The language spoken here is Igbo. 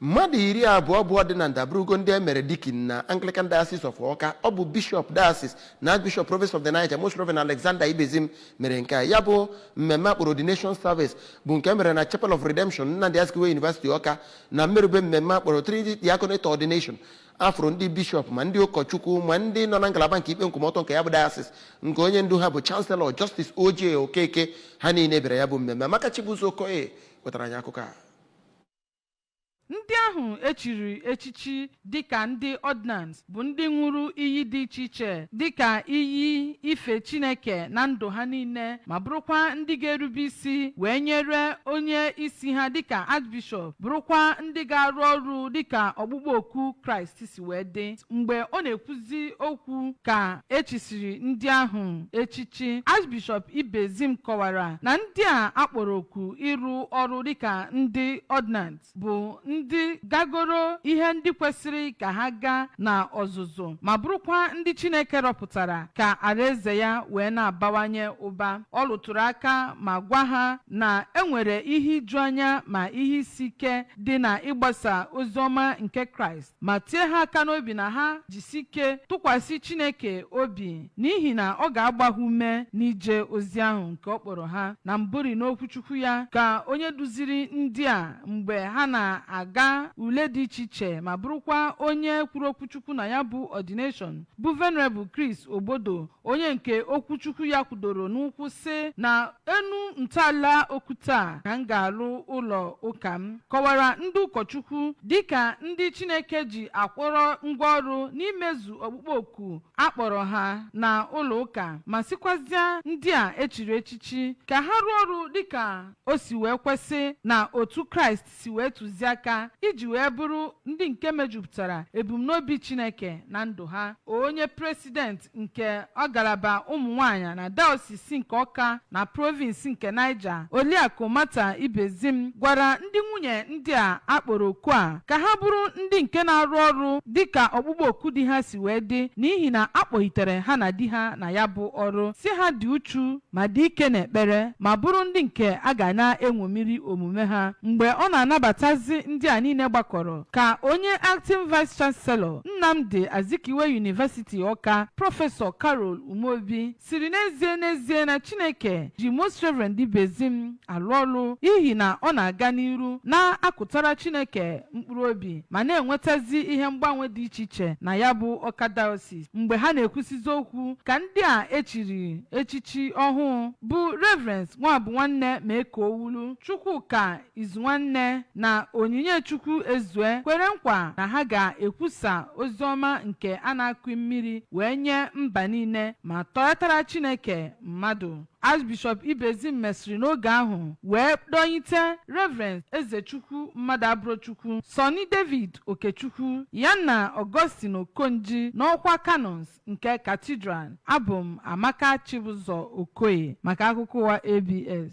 Mmadụ 20 bụ ordinand abụrụgo ndị e mere deacon na Anglican Diocese of Awka. Ọ bụ Bishop Diocese na Archbishop Province of the Niger, Most Reverend Alexander Ibezim, mere nke a. Ya bụ mmemme akpọrọ ordination service bụ nke e mere na Chapel of Redemption, Nnamdi Azikiwe University, Awka. Na mmerube mmemme akpọrọ Trinity Diaconate Ordination, afụrụ ndị bishọp ma ndị ụkọchukwu ma ndị nọ na ngalaba nke ikpe nkwụmọtọ nke ya bụ diocese, nke onye ndu ha bụ Chancellor Justice O.J. Okeke. Ha niile bịara ya bụ mmemme. Amaka Chibuzo Okoye wetara anyị akụkọ a. Ndị ahụ echiri echichi dịka ndị ordinands bụ ndị ṅụrụ iyi dị iche iche, dịka iyi ife Chineke na ndụ ha niile, ma bụrụkwa ndị ga-erube isi wee nyere onye isi ha dịka Archbishop, bụrụkwa ndị ga-arụ ọrụ dịka ọkpụkpọ oku Kraịst si wee dị. Mgbe ọ na-ekwuzi okwu ka echisiri ndị ahụ echichi, Archbishop Ibezim kọwara na ndị a akpọrọ oku ịrụ ọrụ dịka ndị ordinands bụ ndị gagoro ihe ndị kwesịrị ka ha gaa na ọzụzụ, ma bụrụkwa ndị Chineke rọpụtara ka alaeze ya wee na-abawanye ụba. Ọ lụtụrụ aka ma gwa ha na enwere ihe iju anya ma ihe isi ike dị na ịgbasa ozi ọma nke Kraịst, ma tie ha aka n'obi na ha jisi ike tụkwasị Chineke obi, n'ihi na ọ ga-agba ha ume n'ije ozi ahụ nke ọ kpọrọ ha. Na mbụri n'okwuchukwu ya, ka onye duziri ndị a mgbe ha na-aga ule dị iche iche, ma bụrụkwa onye kwuru okwuchukwu na ya bụ ordination, bụ Venerable Chris Ogbodo, onye nke okwuchukwu ya kwudoro n'ụkwụ sị na enu ntọala okwute a ka m ga-alụ ụlọ ụka m, kọwara ndị ụkọchukwu dịka ndị Chineke ji akwọrọ ngwaọrụ n'imezu ọkpụkpọ oku akpọrọ ha na ụlọ ụka, ma sịkwazịa ndị a echiri echichi ka ha rụọ ọrụ dịka o si wee kwesị na otu Kraịst si wee tụziaka, iji wee bụrụ ndị nke mejupụtara ebumnobi Chineke na ndụ ha. Onye president nke ọgalaba ụmụ nwanyị na Diocese nke Ọka na Province nke Niger, Oliakụ Mata Ibezim, gwara ndị nwunye ndị a akpọrọ oku a ka ha bụrụ ndị nke na-arụ ọrụ dịka ọkpụkpọ oku di ha si wee dị, n'ihi na akpọlitere ha na di ha na ya bụ ọrụ. Si ha dị uchu ma dị ike n'ekpere, ma bụrụ ndị nke a ga na-enwomiri omume ha. Mgbe ọ na-anabatazi ndị a niile gbakọrọ, ka onye acting vice chancellor Nnamdi Azikiwe University, Ọka, Prọfesọ Carol Umobi, siri n'ezie n'ezie na Chineke ji Most Reverend Ibezim alụ ọrụ, ihi na ọ na-aga n'iru na-akụtara Chineke mkpụrụ obi ma na-enwetazi ihe mgbanwe dị iche iche na ya bụ Ọka Diocese. Mgbe ha na-ekwusizi okwu, ka ndị a echiri echichi ọhụụ bụ Reverend Nwabụnwanne Mekoowulu, Chukwuka Izunwanne na Onyinye Chukwu Ezue kwere nkwa na ha ga-ekwusa ozi ọma nke a na-akụ mmiri wee nye mba niile ma tọghatara Chineke mmadụ. Archbishop Ibezim mesịrị n'oge ahụ wee dọnyite Reverend Ezechukwu Mmadụ Abụrụchukwu, Sonny David Okechukwu ya na Augustine Okonji n'ọkwa canons nke Cathedral. Abụ m Amaka Chibụzọ Okoye maka akụkọ ụwa ABS.